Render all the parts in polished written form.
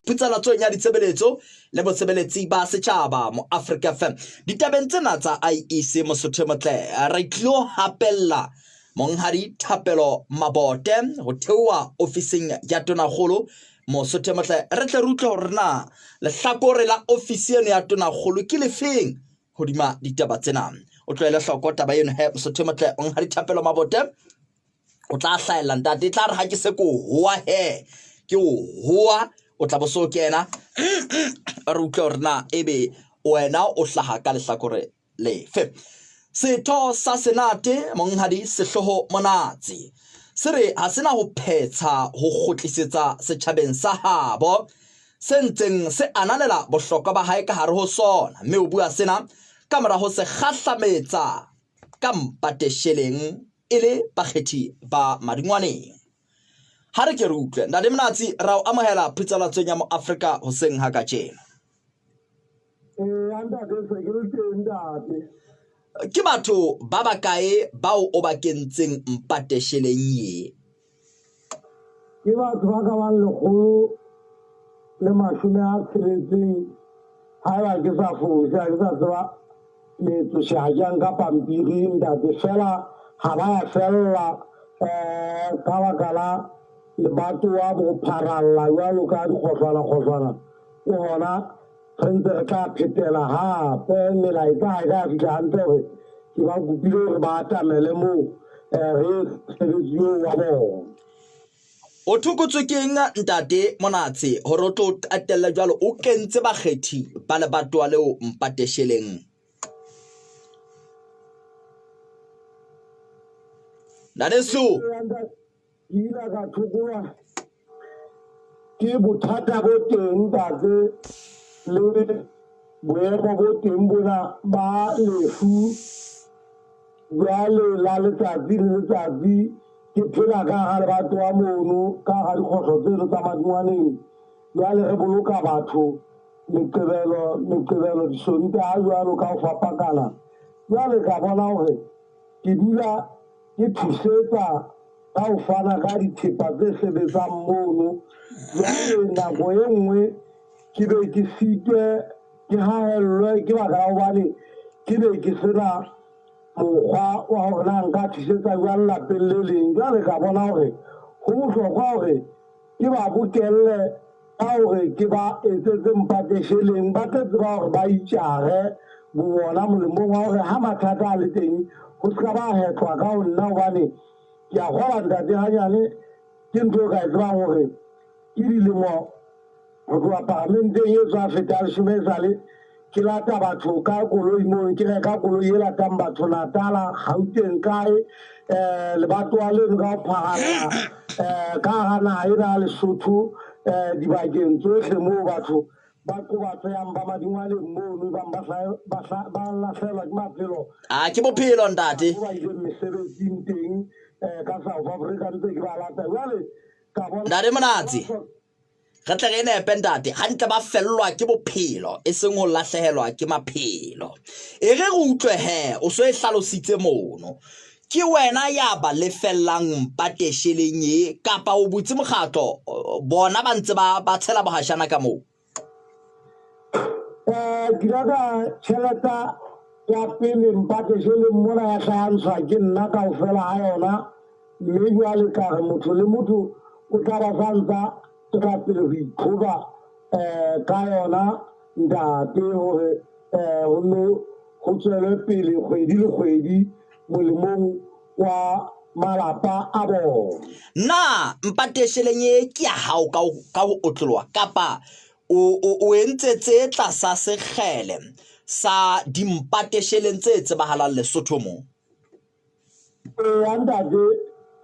Putsalatsong ya ditshebeletso le bosebeletsi ba setjhaba mo Africa FM. Ditabeng tsena tsa IEC Mosotho e motle re tlilo hapella Monghadi Thapelo Mabote ho theoha ofising ya Tonakgolo Mosotho e motle re tle re utlwe hore na lehlakore la ofisi eno ya Tonakgolo ke lefeng hodima ditaba tsena. O tlohele hloko taba eno he Mosotho e motle Monghadi Thapelo Mabote o tla hlahella ntate e tla re ha ke se ko hoa he ke o hoa o tla bo so kena re utlwe hore na ebe wena o hlaha ka lehlakore lefe setho sa senate monghadi sehloho monatsi se re ha sena ho phetsha ho kgutlisetsa setjhabeng sa habo se ntseng se ananela bohlokwa ba hae ka hare ho sona mme o bua sena ka mora ho se kgahlametsa ka mpatesheleng e le bakgethi ba Madingwaneng. Ha re ke re utlwe. Ntate Monatsi, ra o amohela phutshalatsong ya Moafrika hoseng ha kajeno. Eya ntate, se ke le teng ntate. Ke batho ba bakae bao o ba kentseng mpatesheleng ye? Ke batho ba ka bang 160 haeba ke sa fose, ha ke sa tseba metsotso ha ke a nka pampiri ntate fela ha ba ya fella um ka baka la lebatowa bo pharalla jwalo ka dikgohlwana-kgohlwana ke hona re ntse re tla phetela hape melaetsa ha e ka fihla hantle hore ke ba kopile hore ba atamele moo re mosebetsi oo wa bona. O thokotswe ke eng ntate Monatse hore o tlo qetelle jwalo o kentse bakgethi ba lebatowa leo mpatesheleng? Ntate Sehloho. Ke ile ka thokolwa ke bothata bo teng ntate le boemo bo teng bona ba lefu jwale la letsatsi le letsatsi ke phela ka hara lebatowa mono ka hara dikgohlo tseno tsa Madingwaneng jwale re boloka batho meqebelo meqebelo disontaha jwalo ka ho fapakana jwale ka bona hore ke dula ke thusetsa ka ho fana ka dithepa tse sebetsang mono. Jwale nako e nngwe ke be ke sitwe ke hahellwe ke baka la hobane ke be ke sena mokgwa wa hore na nka thusetsa jwang lapeng le leng. Jwale ka bona hore ho bohlokwa hore ke ba bokelle ka hore ke ba etsetse mpatesheleng ba tlo tseba hore ba itjare bobona molemong wa hore ha mathata a le teng ho se ka ba hetlwa ka ho nna hobane ke a kgola ntate hanyane ke ntho e ka e tsebang hore ke dilemo ho tloha paramenteng e tswa feta leshome e sale ke lata batho ka koloi mono ke reka koloi e latang batho Natala Gauteng kae um lebatowa leno ka ho phahalla um ka hara naha ena ya Lesotho um dibakeng tsohle moo batho ba qobatsehang ba madingwaneng mono bang ba lahlehelwa ke maphelo. A ke bophelo ntate. Ba ileng mesebetsing teng um ka South Africa ntse ke ba lata jwale ka bona. Ntate Monatsi. Re tle re nepe ntate, hantle ba fellwa ke bophelo e seng ho lahlehelwa ke maphelo. E re re utlwe he, o so e hlalositse mono. Ke wena ya ba lefellang mpatesheleng e kapa o butse mokgatlo bona ba ntse ba ba tshela bohashana ka moo? Ke ile ka tjhelete ya pele mpatesheleng mona ya hlahantshwa ke nna kaofela ha yona. Mme jwale ka re motho le motho o tla ba sa ntsa tswela pele ho iqhoba um ka yona ntate hore um ho no ho tswelwe pele kgwedi le kgwedi molemong wa malapa a bona. Na mpatesheleng e ke ya hao ka ka ho otloloha kapa o, o, o entse tse tlasa sekgele sa dimpatesheleng tse tsebahalang Lesotho mo? Eya ntate,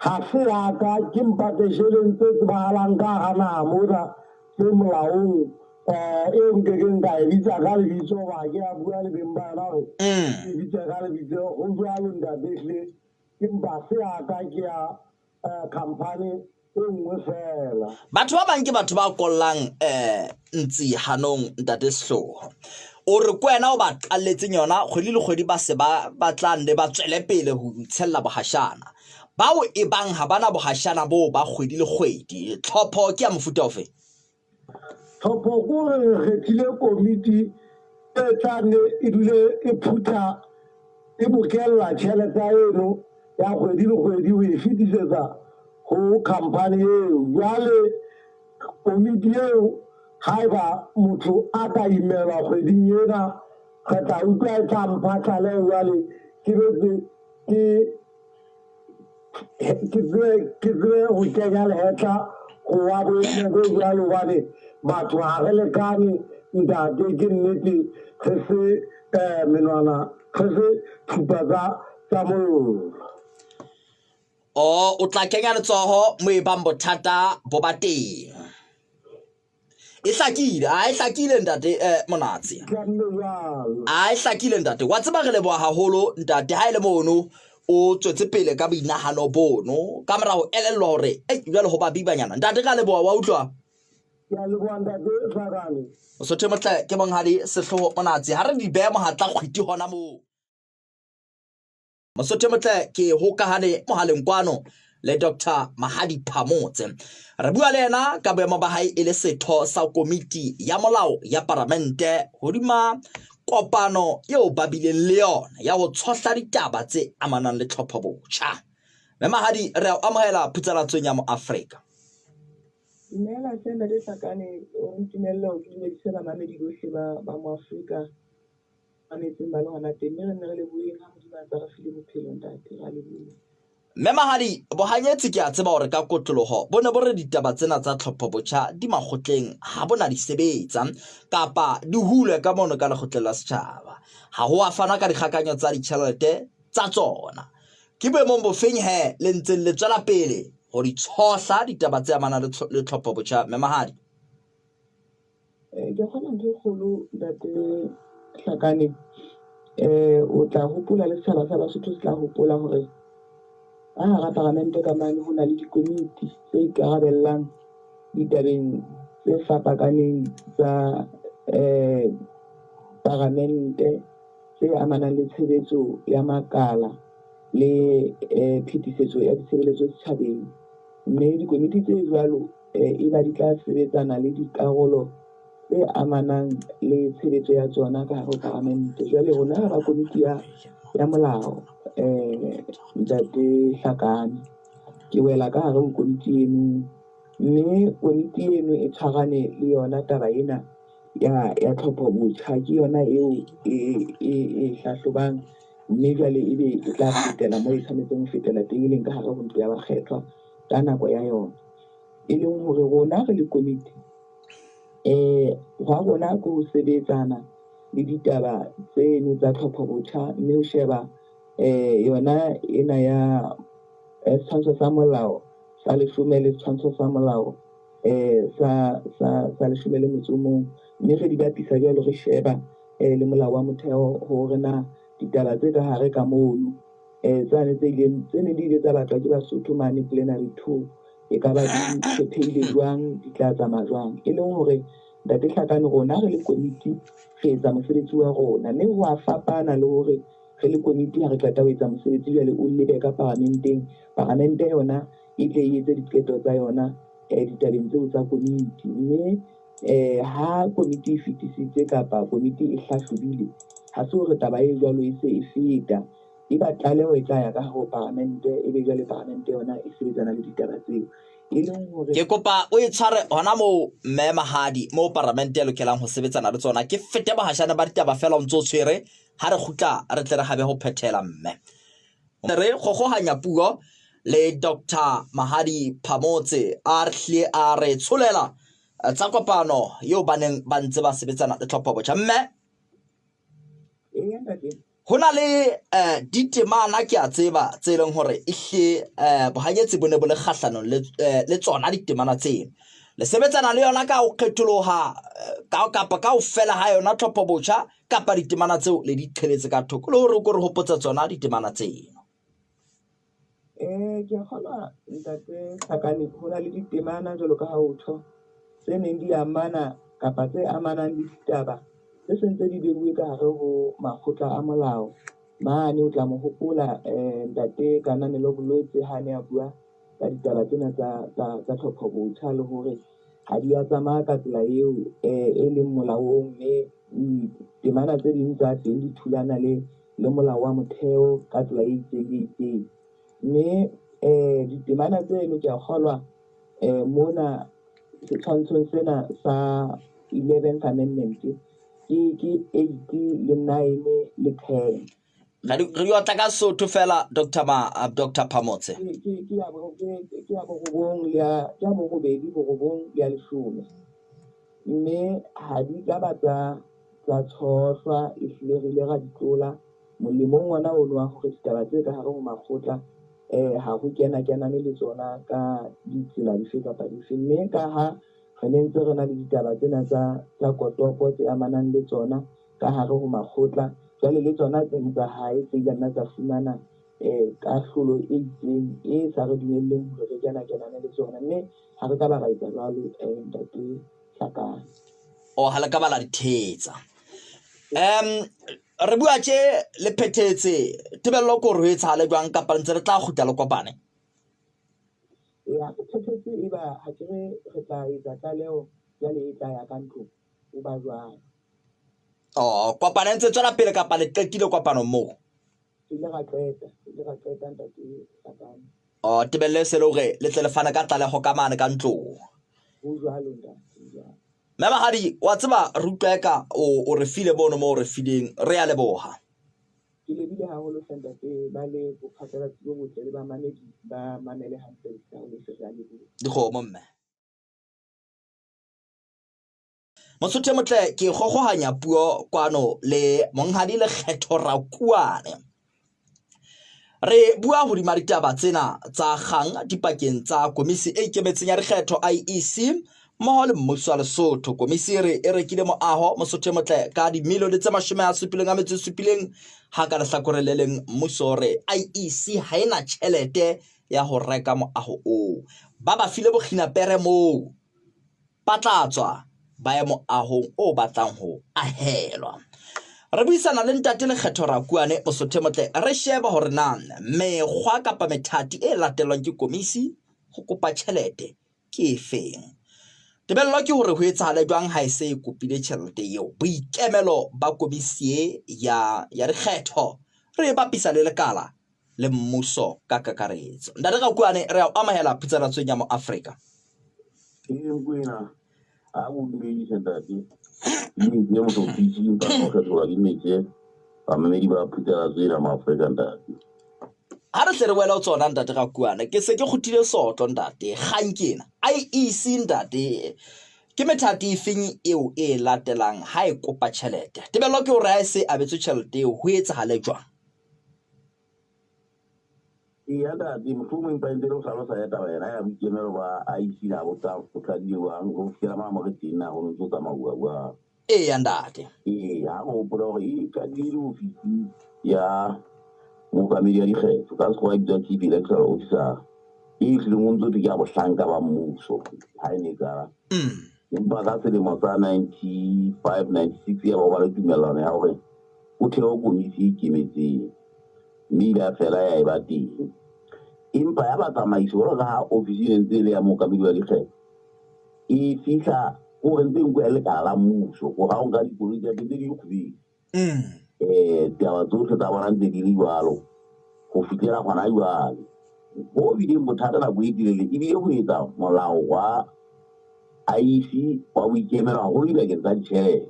ha se ya ka, ke mpatesheleng tse tsebahalang ka hara naha mona tse molaong um eo nkekeng ka e bitsa ka lebitso hoba ha ke a bua le beng ba yona hore ke bitse ka lebitso. Ho jwalo ntate ehlile, empa ha se ya ka ke ya khampani e nngwe feela. Batho ba bang ke batho ba kollang um ntsi hanong ntate Sehloho. O re ke wena o ba qalletseng yona kgwedi le kgwedi ba se ba ba tla nne ba tswele pele ho itshella bohashana. Bao e bang ha bana bohashana boo ba kgwedi le kgwedi, tlhopho ke ya mofuta ofe? Tlhopho ke hore re kgethile komiti e tla nne e dule e phutha, e bokella tjhelete eno ya kgwedi le kgwedi ho e fetisetsa ho khampani eo. Jwale komiti eo haeba motho a ka imelwa kgweding ena, re tla utlwa e tla mpha tlaleho jwale ke betse ke ke tsebe ho kenya lehetla ho wa boemo bo jwalo hobane batho ha re lekane ntate, ke nnete re se menwana, re se thupa tsa mollo. O o tla kenya letsoho mo e bang bothata bo ba teng. E hlakile, a e hlakile ntate Monatsi. A e hlakile ntate. Wa tseba re leboha haholo ntate ha e le mono o tswetse pele ka boinahano bono ka mora ho elellwa hore ei jwale ho ba bibanyana. Ntate ka leboha wa utlwa. Ke a leboha ntate Hlakane. Mosotho e motle ke monghadi Sehloho Monatsi. Ha re di behe mohatla kgwiti hona moo. Mosotho e motle ke hokahane mohaleng kwano le Dr. Mahadi Phamotse. Re bua le yena ka boemo ba hae e le setho sa komiti ya molao ya paramente hodima kopano eo ba bileng le yona ya ho tshohla ditaba tse amanang le tlhopho botjha. Mme Mahadi, re a o amohela phutsalatsong ya Moafrika. Dumela hle Ntate Hlakane, o ntumelle hore ke dumedise bamamedi bohle ba Moafrika mametseng ba le hona teng, mme re nne re leboheng ha Modimo a ntse a re file bophelo ntate, ra leboha. Mme Mahadi, bohanyetsi ke a tseba hore ka kotloloho bo ne bo re ditaba tsena tsa tlhopho botjha di makgotleng ha bo na di sebetsa kapa di hulwe ka mono ka lekgotleng la setjhaba. Ha ho a fanwa ka dikgakanyo tsa ditjhelete tsa tsona. Ke boemong bofeng he le ntseng le tswela pele ho di tshohla ditaba tse amanang le tlhopho botjha, Mme Mahadi? Ke kgolwa ntho e kgolo ntate Hlakane, o tla hopola le setjhaba sa Basotho se tla hopola hore ka hara paramente ka mane ho na le dikomiti tse ikarabellang ditabeng tse fapakaneng tsa paramente tse amanang le tshebetso ya makala le phetisetso ya ditshebeletso setjhabeng. Mme dikomiti tse jwalo e ba di tla sebetsana le dikarolo tse amanang le tshebetso ya tsona ka hare ho paramente. Jwale rona re ba komiti ya molao, Ntate Hlakane. Ke wela ka hare ho komiti eno, mme komiti eno e tshwarane le yona taba ena ya tlhopho botjha. Ke yona eo e hlahlobang, mme jwale ebe e tla fetela moo e tshwanetseng ho fetela teng, e leng ka hare ho ntlo ya bakgethwa ka nako ya yona. E leng hore rona re le komiti, hwa rona ke ho sebetsana le ditaba tseno tsa tlhopho botjha, mme ho sheba yona ena ya setshwantsho sa molao sa 10 le setshwantsho sa molao sa 11, mme re di bapisa jwalo, re sheba le molao wa motheo hore na ditaba tse ka hare ka mono tsane tse ileng tse neng di ile tsa batlwa ke Basotho mane plenary 2 e ka ba di phethehile jwang, di tla tsamaya jwang. E leng hore Ntate Hlakane, rona re le komiti re etsa mosebetsi wa rona, mme ho a fapana le hore re le komiti ha re qeta ho etsa mosebetsi jwale o lebe ka paramenteng. Paramente yona e tle e etse diqeto tsa yona ditabeng tseo tsa komiti, mme ha komiti e fetisitse kapa komiti e hlahlobile, ha se hore taba e jwalo e se e feta. E ba tlaleho e tla ya ka hare ho paramente, ebe jwale paramente yona e sebetsana le ditaba tseo. E leng hore Ke kopa o e tshware hona moo Mme Mahadi, moo paramente e lokelang ho sebetsana le tsona. Ke fete bohashane ba ditaba feela o ntso o tshwere, ha re kgutla re tle re habe ho phethela mme. Re kgokgohanya puo le Dr. Mahadi Phamotse a re hlile a re tsholela tsa kopano eo ba neng ba ntse ba sebetsana le tlhopho botjha. Mme Eya ntate. Ho na le ditemana ke a tseba tse leng hore ehlile bohanyetsi bo ne bo le kgahlanong le tsona ditemana tseno. Le sebetsana le yona ka ho kgetholoha kapa ka ho fela ha yona tlhopho botjha kapa ditemana tseo le di qheletse ka thoko le hore o ko re hopotse tsona ditemana tseno. Ke a kgolwa ntate Hlakane, ho na le ditemana jwalo ka ha ho tjho tse neng di amana kapa tse amanang le ditaba tse sentse di beuwe ka hare ho makgotla a molao. Mane o tla mo hopola ntate Kananelo Bolwetse ha ne a bua ka ditaba tsena tsa tlhopho botjha le hore ha di a tsamaya ka tsela eo e leng molaong, mme temana tse ding tsa teng di thulana le molao wa motheo ka tsela e itseng le itseng. Mme ditemana tseno ke a kgolwa mona setshwantshong sena sa 11th Amendment ke 8 le 9 le 10. Re di otla ka Sotho fela, Dr. Ma, Dr. Phamotse. Ke ya borobong le ya ke ya borobedi, borobong le ya leshome. Mme ha di ka ba tsa tshohlwa, ehlile re ile ra di tlola molemong ona ono wa hore ditaba tse ka hare ho makgotla ha ho kena kenane le tsona ka ditsela dife kapa dife. Mme ka ha re ne ntse re na le ditaba tsena tsa kotopo tse amanang le tsona ka hare ho makgotla, jwale le tsona tse tsa hae tse ile nna tsa fumana kahlolo e itseng e sa re dumelleng hore re kena kenane le tsona. Mme ha re ka ba ra etsa jwalo, ntate Hlakane. O ha le ka ba la di thetsa. Re bua tje le phethetse tebello ko re ho etsahale jwang, kapa ntse re tla kgutla le kopane? Ya, re phethetse e ba ha ke re tla etsa tlaleho jwale e tla ya ka ntlong o ba jwang. Oh, kopano e ntse tswela pele kapa le qetile kopano moo? Re ile ra qeta ntate Hlakane. Oh, tebello e se le hore le tle le fane ka tlaleho ka mane ka ntlong. Ho jwalo ntate, jwalo. Mme Mahadi, wa tseba re utlwa eka o re file mono moo re fileng, re a leboha. Ke lebile haholo hle ntate, ba le bophatlalatsi bo botle le bamamedi ba mamele hantle le re a leboha. Dikgomo mme. Mosotho e motle, ke kgokgohanya puo kwano le monghadi Lekgetho Rakuane. Re bua hodima ditaba tsena tsa kgang dipakeng tsa komisi e ikemetseng ya dikgetho IEC mmoho le mmuso wa Lesotho. Komisi e re e rekile moaho Mosotho e motle ka dimilione tse 77 ha ka lehlakoreng le leng mmuso re IEC ha ena tjhelete ya ho reka moaho oo. Ba ba file bokginapere moo, ba tla tswa ba ye moahong o batlang ho ahelwa. Re buisana le ntate Lekgetho Rakuane Mosotho e motle, re sheba hore na mekgwa kapa methati e latelwang ke komisi ho kopa tjhelete ke efeng. Tebello ke hore ho etsahale jwang ha e se e kopile tjhelete eo. Boikemelo ba komisi e ya dikgetho re e bapisa le lekala le mmuso ka kakaretso. Ntate Rakuane, re a o amohela Phutsanatsweng ya mo Afrika. Nkwena, ha o dumedise ntate. Ke motho ofisi empa o kgetholwa ke metse bamamedi ba Phutsanatsweng ya mo Afrika ntate. Ha re hle re wela ho tsona ntate Rakuane, ke se ke kguthile sotlo ntate. Kgang ke ena IEC ntate, ke methati efeng eo e latelang ha e kopa tjhelete? Tebello ke hore ha e se abetswe tjhelete eo ho etsahale jwang? Eya ntate, mohlomong empa ntse le ho hlalosa ya taba ena ya boikemelo ba IEC na bo tsa o qadile jwang ho fihlela mo re teng na ho ntso tsamauwa jwang? Eya ntate. Ee, ha re hopola hore e qadile ofisi ya mookamedi ya dikgetho ka sekgowa e bitswa Chief Electoral Officer, e hlileng o ntso thwe ke ya bohlanka ba mmuso ha e ne e qala. Empa ka selemo sa 95 96 ya ba ho ba le tumellano ya hore o thewe komisi e ikemetseng, mme ile ya fela ya eba teng. Empa ya ba tsamaiso jwalo ka ha ofisi e ne ntse e le ya mookamedi wa dikgetho, e fihla hore ntse nkuwa e lekala la mmuso, hore ha o nka dikoloi tsa teng tse di kgubedu. Taba tsohle tsa bona ntse di le jwalo ho fihlela hona jwale. Ho bileng bothata nako e telele ebile ho etsa molao wa IEC wa boikemelo haholo dibakeng tsa ditjhelete.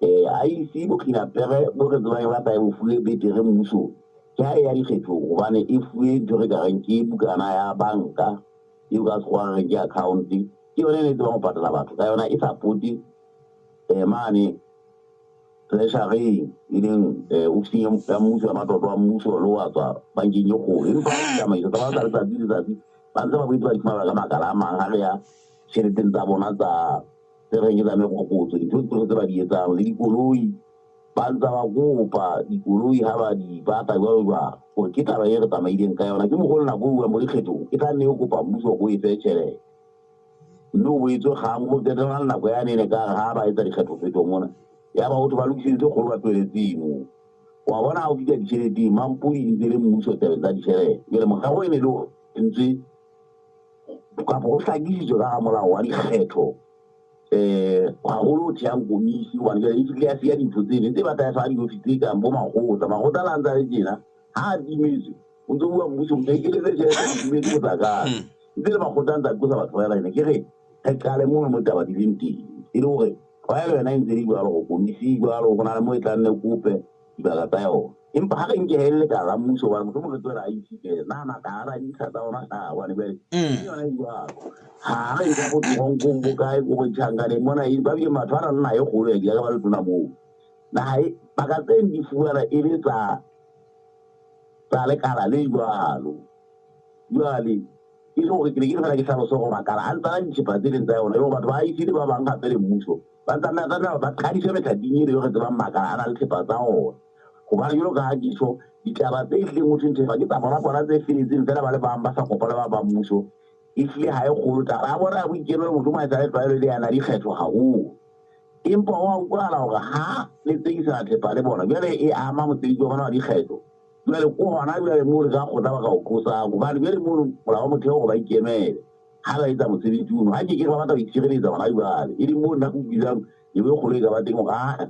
IEC bokginapere bo re tsebang e batla e bo fuwe betere mmusong ke ha e ya dikgethong, hobane e fuwe ntho re ka reng ke bukana ya banka eo ka sekgowa re reng ke account, ke yona e ne e tsebang ho patala batho ka yona, e sa pote mane treasury e leng ofising ya mmuso ya matlotlo a mmuso le wa tswa bankeng e kgolo. Empa ditsamaiso tsa bona tsa letsatsi le letsatsi ba ntse ba boetse ba di fumana ka makala a mang ha re ya tjheleteng tsa bona tsa tse reng ke tsa merokotso, dintho tsohle tse ba di etsang le dikoloi ba ntse ba kopa dikoloi ha ba di batla jwalo jwalo. Hore ke taba e re tsamaileng ka yona, ke mokgwa o nako e uwang mo dikgethong e tla nne e kopa mmuso hore o e fe tjhelete. Mme o boetse kgang ho qetella le nako yane e ne ka re ha ba etsa dikgetho fetong mona, ya ba ho thwe ba lokiseditse kgolo ba tlohelletse eno. Wa bona ha o fihla ditjheleteng, Mampodi e ntse le mmuso tabeng tsa ditjhelete. Jwale morero e ne le hore ntse kapa ho hlakisitswe ka molao wa dikgetho haholo o thehang komisi, hobane jwale e fihle ya siya dintho tse ding tse batla ya fa diofisi tse kang bo makgotla. Makgotla le ha ntse a le tjena, ha a timetswe, o ntso bua mmuso, o ekeletse tjhelete, o timetse motlakase. Ntse le makgotla a ntse a qosa batho ba ene. Ke re re qale mono mo taba di leng teng, e le hore tlwaelo yona e ntse e le jwalo, hore komisi e jwalo, ho na le mo e tlang ne kope dibaka tsa yona. Empa ha re nke he lekala la mmuso, hobane mohlomong re tlohela IEC fela, na makala a dintlha tsa ona na, hobane jwale ke yona e jwalo. Ha re nka bo toronkong bo kae, ko bo tjhankaneng mona, ba bile batho ba nang le naha e kgolo ya ka ba le tona moo. Naha e, baka tse di fumana e le tsa lekala le jwalo. Jwale e le hore ke ne ke re fela ke hlalose hore makala a ntse a na dithepa tse leng tsa yona, e le hore batho ba IEC le ba bang hape le mmuso ba tlameha ba qadiswe methating eno eo re tsebang makala a na le thepa tsa ona. Hobane jwalo ka ha ke tjho, ditaba tse hlileng ho thweng thepa ke tsa bona bona tse feletseng fela ba le bang ba sa kopana ba bang mmuso, ehlile ha e kgolo. Taba ya bona ya boikemelo mohlomong ha e sa le tlwaelo le yana dikgetho haholo. Empa ho a utlwahala hore ha le tsekisana thepa le bona, jwale e ama mosebetsi wa bona wa dikgetho. Jwale ko hona jwale moo re ka kgotla ba ka o qosang, hobane jwale mono molao wa motheo hore ba ikemele ha ba etsa mosebetsi ono. Ha ke ke ba batla ho itshireletsa hona jwale, e leng moo nna ke utlwisang ebe e kgolo e ka ba teng hore aa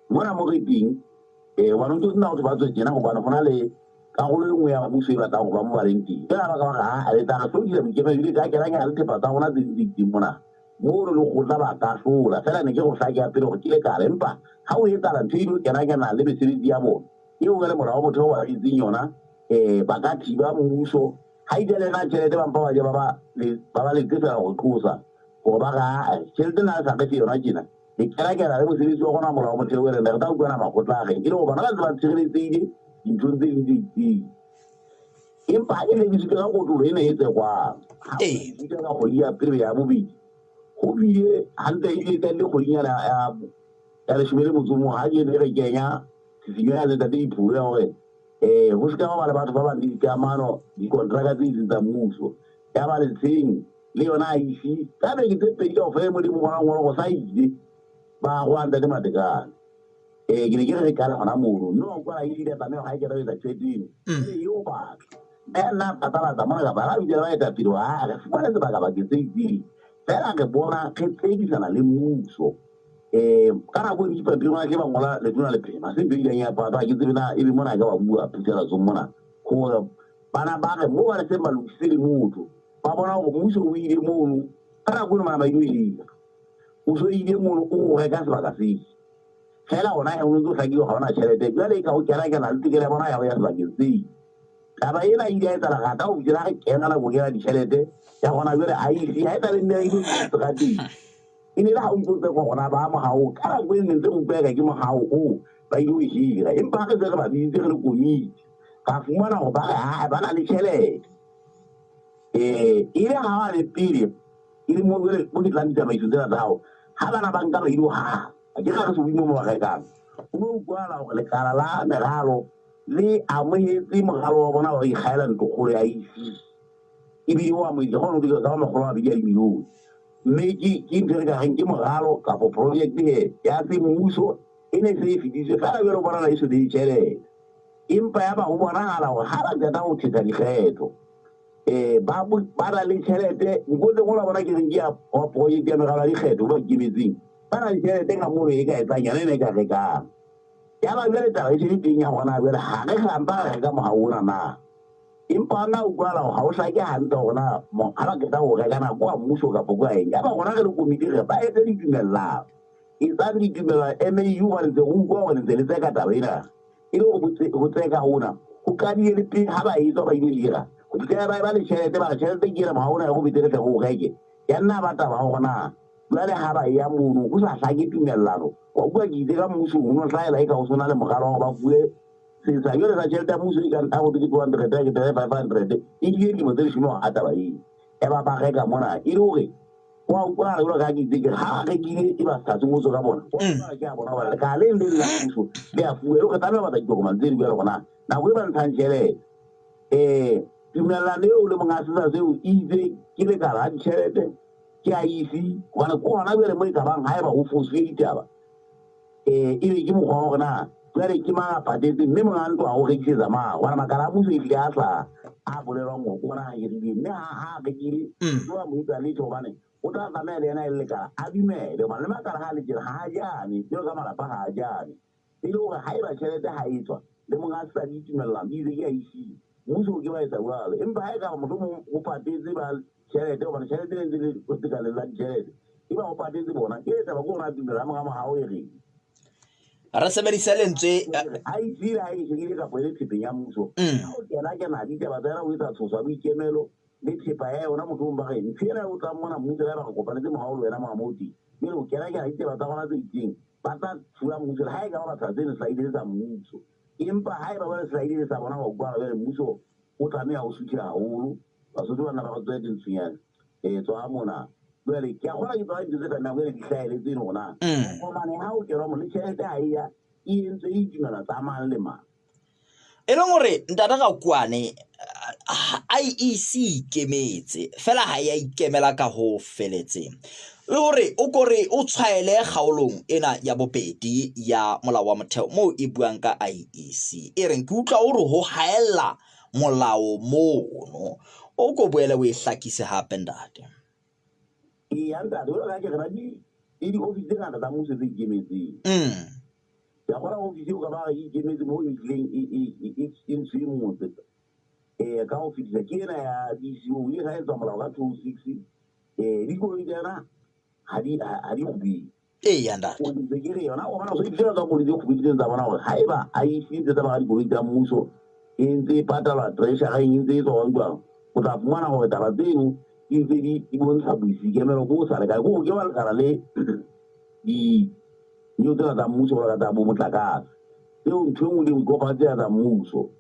mona mo re teng, hobane ho ntso sena batho ba tswe tjena, hobane ho na le karolo e nngwe ya mmuso e batlang ho ba mo ba leng teng. Jwale ha ba ka ba re aa le tla re hlokisa boikemelo, ebile ka kenang le thepa tsa rona tse ding tse itseng mona. Mono lekgotla ba ka hlola. Feela ne ke go hlake ya pele hore ke lekala, empa ha o etsahala ntho e ilo kena-kena le mesebetsi ya bona, eo jwale molao wa motheo wa etseng yona, ba ka thiba mmuso. Ha e le na tjhelete ba mpa ba je ba ba letse fela ho qosa hore ba re aa tjhelete na sa re fe yona tjena. Le kena-kena le mosebetsi wa rona molao wa motheo e reng re tla utlwana makgotla a reng, e le hore bona ba ntse ba tshireletsehile dinthong tse ding tse itseng. Empa ha ke lebisitswe ka kotlolo ena e tsekwang, ha o ka kgwedi ya pele ya bobedi, ho bile hantle e ile le kgwedinyana ya leshome le motso o mong, ha ke ne re kenya tshisinyo ya Ntate Dipholo ya hore ho se ka ba le batho ba bang le dikamano, dikontraka tse itseng tsa mmuso. Ya ba letsheng le yona IEC, ka beke tse pedi kaofela Modimo bona ngolo go sa ile ba go Ntate Matekane. Ke ne ke re re qale hona mono, mme wa utlwa e ile tlameha ha e kena ho etsa tjhelete eno. E o batla. Nna phatlalatsa mona kapa ba bitsa ba etapele hore ha re fumane sebaka bakeng se itseng. Feela re bona re tsekisana le mmuso. Ka nako e dipampiri mona ke ba ngola letona le phema, se ntho e ileng ya patwa, ha ke tsebe na ebe mona ka ba bua phuthelatsong mona, hore bana ba re moo ba le seng ba lokisitse le motho, ba bona hore mmuso o ile mono, ka nako eno bana ba ile ho hira. O so ile mono o reka sebaka seo. Feela hona he o ntso hlakile ha hona tjhelete, jwale e ka ho kena-kena le tokelo ya bona ya ho ya sebakeng seo. Taba ena e ile ya etsahala rata ho fihlela re kena nakong ena ditjhelete ya hona jwale IEC ha e sa le nne e ile seterateng. E ne le ha o ntso tsekwa hona ba mohao, ka nako e neng ntse re utlwa eka ke mohao oo ba ile ho hira. Empa ha re se re ba biditse re le komiti, ra fumana hore ba re ha ba na le tjhelete. E le ha ba le pele, e le mo jwale mo ke tlang ditsamaiso tsena tsa hao, ha bana ba nka ba ile ho haha, ha ke re re se hodimo mo ba rekang. Ho no utlwahala hore lekala la meralo le amohetse moralo wa bona wa ho ikgaela ntlokgolo ya IEC. Ebile o amohetse kgona ho dira ka makgolo a mabedi a dimilione. Mme ke ntho e re ka reng ke moralo kapo project he ya semmuso e ne se e fetisitswe feela jwale ho bonahala e so be ditjhelete. Empa ya ba ho bonahala hore ha ba qeta ho thetha dikgetho, ba na le tjhelete mokotleng ona bona ke reng ke ya project ya meralo ya dikgetho ba ikemetseng. Ba na le tjhelete ka mono e ka etsang yona ena e ka rekang. Ya ba jwale taba e se le teng ya hona jwale ha re hlampa re reka mohao ona na. Empa na utlwahala hore ha o hlake hantle hore na ha ba qeta ho reka na ko wa mmuso kapa ko wa eng. Ya ba rona re le komiti re ba etse ditumellano. Etsang ditumellano MAU hobane ntse re utlwa hore ntse le tseka taba ena. E le hore ho tseka hona ho qadile le pele ha ba etswa ba ile hira. Ho fihlela ba eba le tjhelete, ba re tjhelete ke ena mohao ona ya ho betere tle re o reke. Ya nna ba taba hore na jwale ha ba ya mono ho sa hlake tumellano. Wa utlwa ke itse ka mmuso ho no hlahela eka ho sona le moralo wa hore ba fuwe setsha. Jwale sa tjhelete ya mmuso e ka nna ho thwe ke 200, ya ke 500, e nkile dilemo tse leshome ho taba eo. E ba ba reka mona e le hore wa utlwahala jwalo ka ha ke itse ke re ha ba rekile e ba sa ngotswe ka bona. Wa utlwahala ke a bona hobane lekala le leng la mmuso le a fuwa. E le hore tlameha ho batla ditokomane tse di jwalo hore na nako e ba ntshang tjhelete, tumellano eo le monga setsha seo e itse ke lekala la ditjhelete ke IEC, hobane ke hona jwale mo e ka bang haeba ho fosuwe ditaba, ebe ke mokgwa wa hore na Jwale ke mang a patetse mme monga ntlo a o rekisetsa mang? Hobane makala a mmuso ehlile a hlaha a bolelwang hore ke ona a hirileng mme ha a rekile ke wa mo etsa letho hobane o tla tlameha le yena e le lekala a dumele hobane le makala ha a le tjena ha a jane jwalo ka malapa ha a jane. E le hore haeba tjhelete ha e tswa le monga se sa di itumellang o itse ke a isile. Mmuso o ke wa etsa jwalo. Empa ha ekaba mohlomong o patetse ba tjhelete hobane tjhelete e ntse le lekaleng la ditjhelete eba o patetse bona ke taba ke hore a dumela ha monga mohao e reng. Re sebedise lentswe a itsile ha e shebile kapa e le thepeng ya mmuso. Ha o kena kena ditaba tsa yona o etsa tshoso ya boikemelo le thepa ya yona mohlomong ba re ntho ena o tlang mona mmuso le ba re kopanetse mohao le wena monga moo teng. Jwale o kena kena ditaba tsa rona tse itseng ba tla thula mmuso le ha e ka ba batho tseno hlaile tsa mmuso. Empa ha eba ba hlaile sa bona ho kwa jwale mmuso o tlameha ho suthe haholo. Basotho ba nna ba re tswe dintshunyane tswa mona. Jwale ke a kgona ke tswa dintho tse tlamehang jwale di hlahele tseno hore na tokomane ha o kenwa mo le tjhelete ha e ya e entswe e itumela tsa mang le mang. E leng hore ntate Rakuane IEC ikemetse fela ha ya ikemela ka ho feletseng. Le hore o kore o tshwaele kgaolong ena ya bobedi ya molao wa motheo moo e buang ka IEC. E reng ke utlwa o re ho haella molao mono. O ko boele o e hlakise hape ntate. Eya ntate, jwalo ka ha ke re na di le di-office tse ngata tsa mmuso tse ikemetseng. Ya kgona office eo ka ba re ikemetse moo e tlileng e ntshwe motse ka ho fetisa ke ena ya DCO e ga etswa molao ka 206 dikoloi tsa yona ha di kgubedu. Eya ntate. O ntse ke re yona o bona so ditsela tsa koloi tse kgubeditseng tsa bona hore haeba a isitse tsa ba dikoloi tsa mmuso e ntse e patalwa treasury e ntse e tswa jwang o tla fumana hore taba tseno di ntse di bontsha boisikemelo bo sa lekane ko ke wa lekala le di neo tsena tsa mmuso jwalo ka tsa bo motlakase tseo ntho e nngwe le nngwe kopana tsena tsa mmuso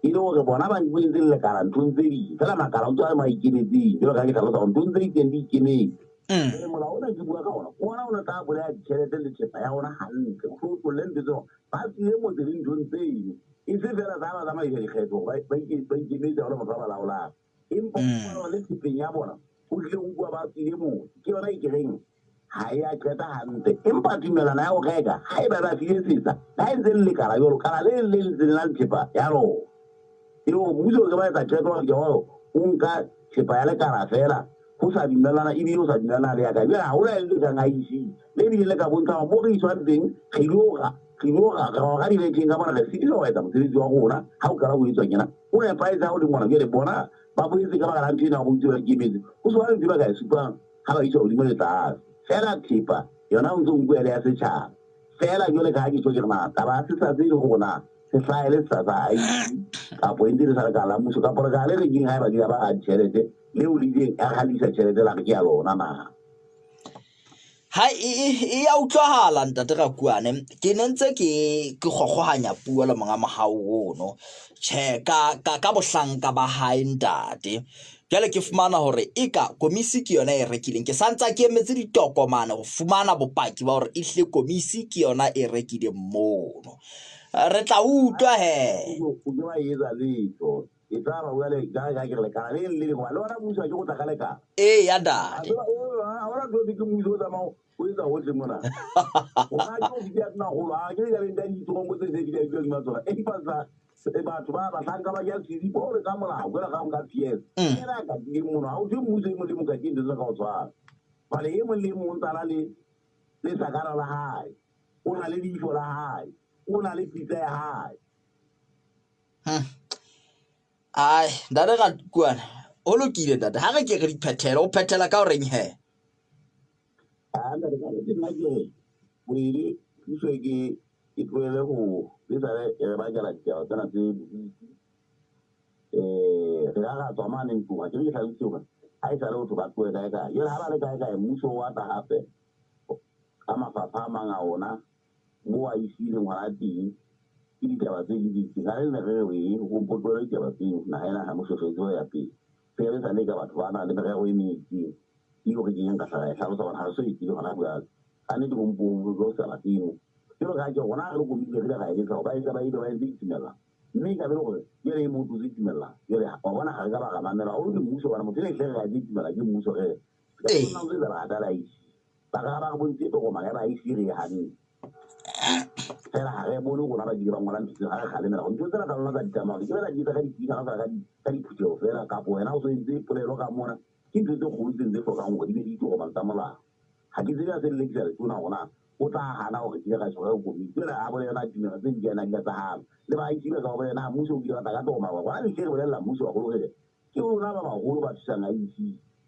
e le hore bona ba ntse le lekala nthong tse ding fela makala o ntse a le maikemetseng jwalo ka ke hlalosa hore nthong tse itseng di ikemetse. Jwale molao ona ke bua ka ona ke ona o ne tla bolaya ditjhelete le thepa ya ona hantle o hlokolle ntho tseo ba tswile motse le nthong tseno e se fela tsa ba tsamaisa dikgetho hore ba ikemetse ha hona motho a ba laolang empa o le thepeng ya bona o tlile ho bua ba tswile motse ke yona e ke reng ha e a qeta hantle empa tumelano ya ho reka ha e ba ba file setsa ha e ntse le lekala jwalo kala le le ntse le na le thepa ya lona e le hore mmuso o ke ba etsa qeto hore ke hore o nka thepa ya lekala fela ho sa dumellana ebile o sa dumellana le ya ka jwale ha hona le kang IEC le ebile le ka bontsha hore mo re iswang teng re ilo ra re ora diletheng ka mona re sitisa ho etsa mosebetsi wa rona ha o qala ho etswa kena o nepahetse ha o le mona jwale bona ba boetse ka baka la ntho ena ho itse ba ikemetse ho se ba ntho ba ka e supang ha ba iswa hodimo le tlase fela thepa yona o ntse o nkuwa le ya setjhaba fela jwale ka ha ke tjho ke re na taba ya sesa tse e leng hore na se hlahele sesa sa IEC kapo e ntse le sa lekala la mmuso kapo lekala le rekileng ha eba di ba ditjhelete leo le ileng a halisa tjhelete la re ke ya lona na. Ha e ya utlwahala ntate Rakuane ke ne ntse ke kgokgohanya puo le monga mohau ono tjhe ka bohlanka ba hae ntate. Jwale ke fumana hore eka komisi ke yona e rekileng ke santsa ke emetse ditokomane ho fumana bopaki ba hore ehlile komisi ke yona e rekileng mono. Re tla utlwa he. O ke wa etsa letho e tla ba jwale ka ka ke re lekala le le leng le ona mmuso ha ke go tla ka lekala. Eya ntate. Ha hona ntho e ke mmuso o tsamao o etsa hohle mona. Hona ke ofisi ya tonakgolo ha ke ka beng ka ditronko tse se di ka di tsona. Empa sa batho ba bahlanka ba ya tsitsi bo re ka molao jwalo ka nka PS. Ena ka di mono ha o thwe mmuso e mong le mong ka ke ntho tse ka o tshwara. Jwale e mong le mong o ntsa le le sakara la hae. O na le leihlo la hae. O na le pitsa ya hae. Ai, ntate Rakuane, ho lokile ntate. Ha re ke re di phethele, o phethela ka horeng he? Ah, ntate ka ke nna ke re, boele puso e ke e tlohele ho le sale re bakela ditaba tsena tse bodutu. Re ka ra tswa mane ntlong, ha ke re ke hlalositse hore ha e sale batho ba tlohe kae kae. Jwale ha ba le kae kae, mmuso wa tla hape ka mafapha a mang a ona moo a isileng hona teng ke ditaba tse ding tse itseng. Ha re ne re re ho mpotlohele ditaba tseno, naha ena ha moshweshwe ho ya pele. Se re sa le ka batho ba nang le merero e meng e itseng eo re kekeng ka hla ra e hlalosa hobane ha re so e tsebe hona jwale. Ka nnete ho mpo ho tlo sala tseno. Jwalo ka ha ke rona re le komiti re ile ra eletsa hore ba etsa ba ile ba entse ditumellano. Mme e ka be le hore jwale e mong o tlotse ditumellano. Jwale wa bona ha re ka ba ra mamela haholo ke mmuso hobane motho ena ehlile re ra etse ditumellano ke mmuso re re. Re tla ntse ra rata la IEC. Ba ka ba re bontshitse tokomane ya ba IEC re e hanne. Fela ha re bone rona ba kile ba ngola ntho tseo, ha re kgalemela hore ntho tsena tsa lona tsa ditsamao di ke be la di etsa ka dipina ka ka diphutheho fela, kapo wena o so entse polelo ka mona. Ke ntho tse kgolo tse hlokang hore di be le ditokomane tsa molao. Ha ke tsebe ha se lelekisa letona hore na o tla hana hore ke ile ka tjho komiti. Jwale a bolela na ditumelo tse di kena di tsa hana. Le baahisani ba ka ba bolela na mmuso o kile wa tla ka tokomane hore rona re bolella mmuso haholo re re ke lona ba baholo ba thusang IEC.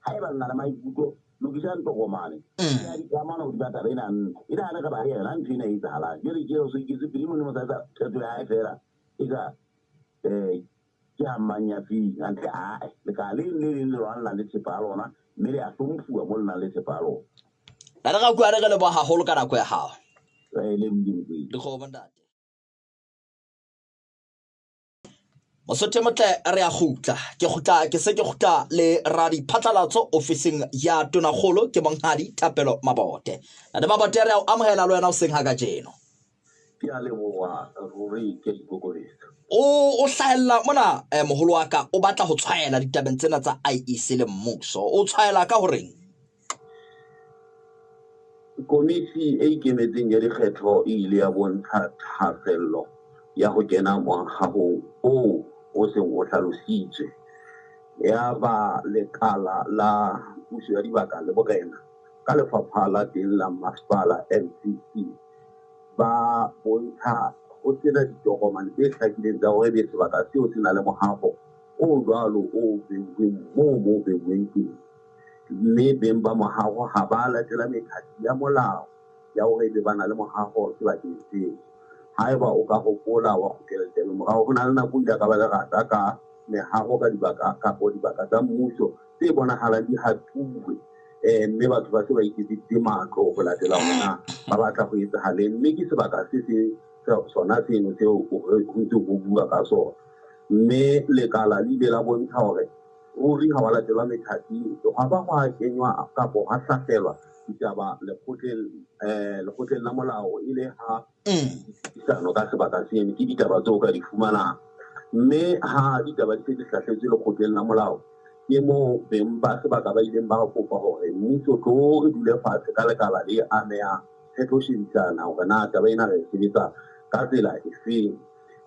Haeba le na le maikutlo, lokisang tokomane. Ya dikamano hodima taba ena ntlo. E nahane re ba re yena ntho ena e etsahalang. Jwale ke o so iketse pele mone mo sa etsa qeto ya hae fela. Eka ke a mang ya feng. Hantle ae lekala le leng le leng le lona le nang le thepa ya lona, mme le a hlomphuwa mo le nang le thepa ya lona. Ntate Rakuane, re leboha haholo ka nako ya hao. Le Modimo pele. Dikgomo ntate. Mosotho motle re a kgutla. Ke kgutla ke se ke kgutla le radiphatlalatso ofising ya Tonakgolo ke Monghadi Thapelo Mabote. Ntate Mabote, re a o amohela le wena hoseng ha kajeno. Ke a leboha ruri, ke a ikokobetsa. O hlahella mona moholo wa ka o batla ho tshwaela ditabeng tsena tsa IEC le mmuso. O tshwaela ka horeng? Komiti e ikemetseng ya dikgetho e ile ya bontsha thahasello ya ho kena mohahong oo o seng o hlalositswe. Ya ba lekala la puso ya dibaka le borena ka lefapha la teng la masepala MCC ba bontsha ho sena ditokomane tse hlakileng tsa hore ebe sebaka seo se na le mohaho o jwalo o beuweng moo mo beuweng teng. Mme beng ba mohaho ha ba latela methati ya molao ya hore ebe ba na le mohaho sebakeng seo. Haeba o ka hopola wa kgutlela tebe morao, ho na le nako ile ka ba lerata ka mehaho ka dibaka kapo dibaka tsa mmuso tse bonahalang di hatuwe, mme batho ba se ba iketseditse matlo ho latela hore na ba batla ho etsahaleng. Mme ke sebaka se seng sona seno seo ho ntse ho bua ka sona. Mme lekala le ile la bontsha hore ruri ha wa latelwa methati, hwa ba hwa kenywa kapo hwa hlahlelwa ditaba lekgotleng la molao e le ha dipuisano ka sebaka seno. Ke ditaba tseo ka di fumanang. Mme ha ditaba di se di hlahletswe lekgotleng la molao, ke moo beng ba sebaka ba ileng ba kopa hore mmuso tlo re dule fatshe ka lekala le amehang, re tlo shebisana hore na taba ena re sebetsa ka tsela efeng.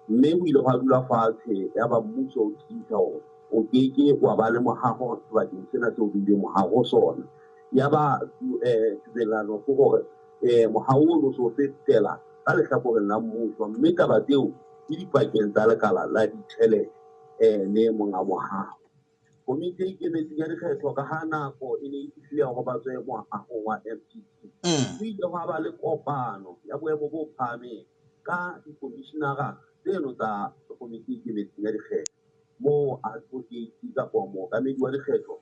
Mme ho ile hwa dula fatshe ya ba mmuso o tiisa hore o keke wa ba le mohaho sebakeng sena seo beileng mohaho sona. Ya ba tumellano ke hore mohaho ono o so fetela ka lehlakoreng la mmuso, mme taba tseo ke dipakeng tsa lekala la ditjhelete le monga mohaho. Komiti e ikemetseng ya dikgetho ka ha nako e ne e fihlile hore ba tswe moahong wa MPC. Ho ile hwa ba le kopano ya boemo bo phahameng ka dikomishinara tseno tsa komiti e ikemetseng ya dikgetho, moo advocate kapa mookamedi wa dikgetho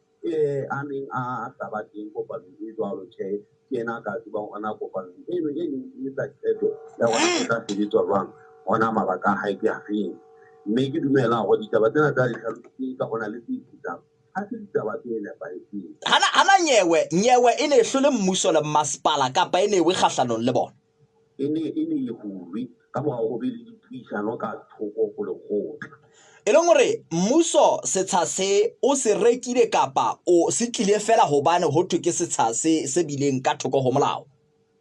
a neng a sa ba teng kopanong e jwalo. Tjhe, ke yena a ka tsebang hore na kopanong eno e neng e etsa qeto ya hore ho tla sebetswa jwang, hona mabaka a hae ke afeng. Mme ke dumela hore ditaba tsena tsa di hlalositseng ka hona le tse itsang ha se ditaba tse nepahetseng. Hana nyewe e ne e hlole mmuso le masepala kapa e ne e we kgahlanong le bona? E ne e hulwe ka mora ho be le dipuisano ka thoko ho lekgotla. E leng hore mmuso setsha se o se rekile kapa o se tlile fela hobane ho thwe ke setsha se bileng ka thoko ho molao?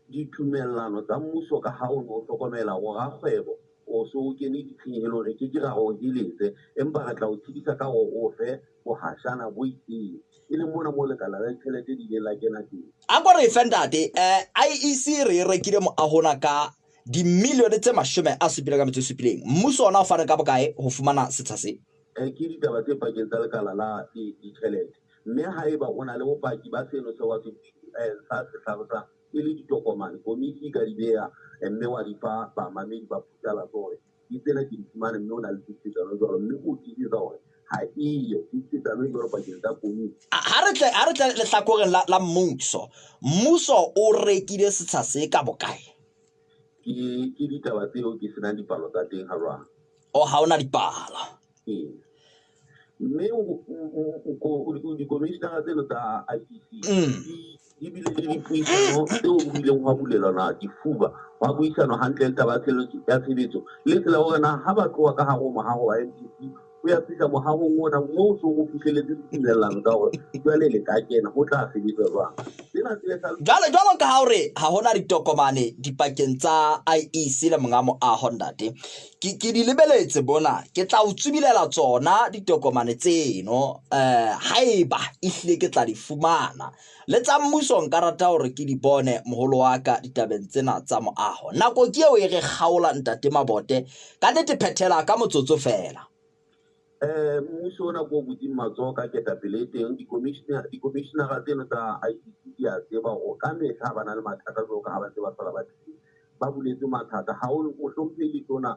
Ditumellano tsa mmuso ka ha o no hlokomela hore rakgwebo o so o kene ditshenyehelong, re ke ke ra o heletse, empa re tla o tshedisa ka hore o fe bohashana bo itseng, e leng mona moo lekala la ditjhelete le ileng la kena teng. A ko re fe ntate, IEC re e rekile moahona ka dimilione tse 77. Mmuso ona o fane ka bokae ho fumana setsha se? Ke ditaba tse pakeng tsa lekala la ditjhelete. Mme haeba o na le bopaki ba seno seo wa se sa se hlalosang e le ditokomane, komiti e ka di beha, mme wa di fa bamamedi ba phutlalatso hore di tsena ke di fumane, mme o na le tiisetsano jwalo, mme o tiisetsa hore ha eyo tiisetsano e jwalo pakeng tsa komiti. Ha re tle lehlakoreng la mmuso. Mmuso o rekile setsha se ka bokae? Ke ditaba tseo ke senang dipalo tsa teng ha jwale. O ha ona dipalo. Ee. Mme dikomishinara tseno tsa IEC di bile le dipuisano tseo ho ileng hwa bulelwana difuba, hwa buisanwa hantle le taba ya tshebetso le tsela hore na ha ba tloha ka hare ho mohaho wa MPC ho ya fihla mohahong ona moo so o fihleletse ditumellano tsa hore jwale le ka kena ho tla sebetswa jwang. Tsena Jwale jwalo ka ha hore ha hona ditokomane dipakeng tsa IEC le monga moaho ntate, ke di lebeletse bona, ke tla o tsubilela tsona ditokomane tseno haeba ehlile ke tla di fumana. Le tsa mmuso nka rata hore ke di bone moholo wa ka ditabeng tsena tsa moaho. Nako ke eo e re kgaola ntate Mabote, ka nnete phethela ka motsotso feela. Mmuso ona ko butseng matsoho ka ketapele e teng, dikomishinara tseno tsa IEC di a tseba hore ka mehla ba na le mathata jwalo ka ha ba ntse ba hlola ba tlile. Ba buletswe mathata. Ha o mohlomphehi letona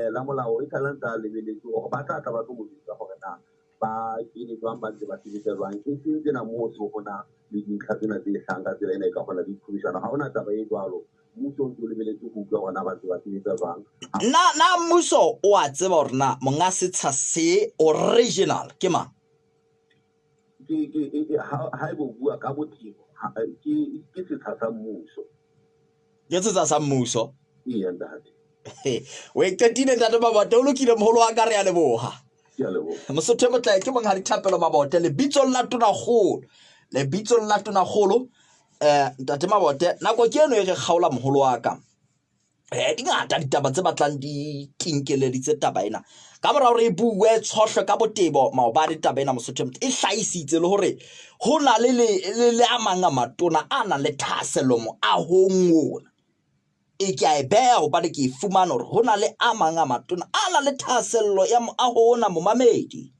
la molao e sale ntse a lebeletse hore ba tla tla ba tlo mo jwetsa hore na ba kene jwang, ba ntse ba sebetsa jwang. E seng tsena moo so ho na le dintlha tsena tse hlahang ka tsela ena e ka kgona di qhobishana. Ha hona taba e jwalo. Mmuso o ntse o lebeletse ho utlwa hore na ba ntse ba sebetsa jwang. Na mmuso o a tseba hore na monga setsha se original ke mang? Ke haeba o bua ka botebo, ke setsha sa mmuso. Ke setsha sa mmuso? Eya ntate. O e qetile ntate Mabote, o lokile moholo wa ka, re a leboha. Ke a leboha. Mosotho e motle ke monghadi Thapelo Mabote, lebitsong la Tonakgolo. Lebitsong la Tonakgolo, ntate Mabote, nako ke eno e re kgaola moholo wa ka. Di ngata ditaba tse batlang di tinkeleditse taba ena. Ka mora hore e bue tshohlwe ka botebo maobane taba ena Mosotho e motle, e hlahisitse le hore ho na le le a mang a matona a nang le thahasello moahong ona. E ke a e beha hobane ke e fumana hore ho na le a mang a matona a nang le thahasello ya moaho ona momamedi.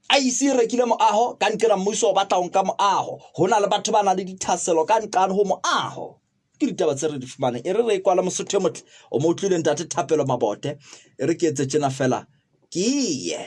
IEC e rekile moaho ka nqena mmuso o batla ho nka moaho. Ho na le batho ba nang le dithahasello ka nqane ho moaho. Ke ditaba tse re di fumaneng. E re re kwala Mosotho e motle, o mo utlwile ntate Thapelo Mabote. E re ke etse tjena feela ke ye.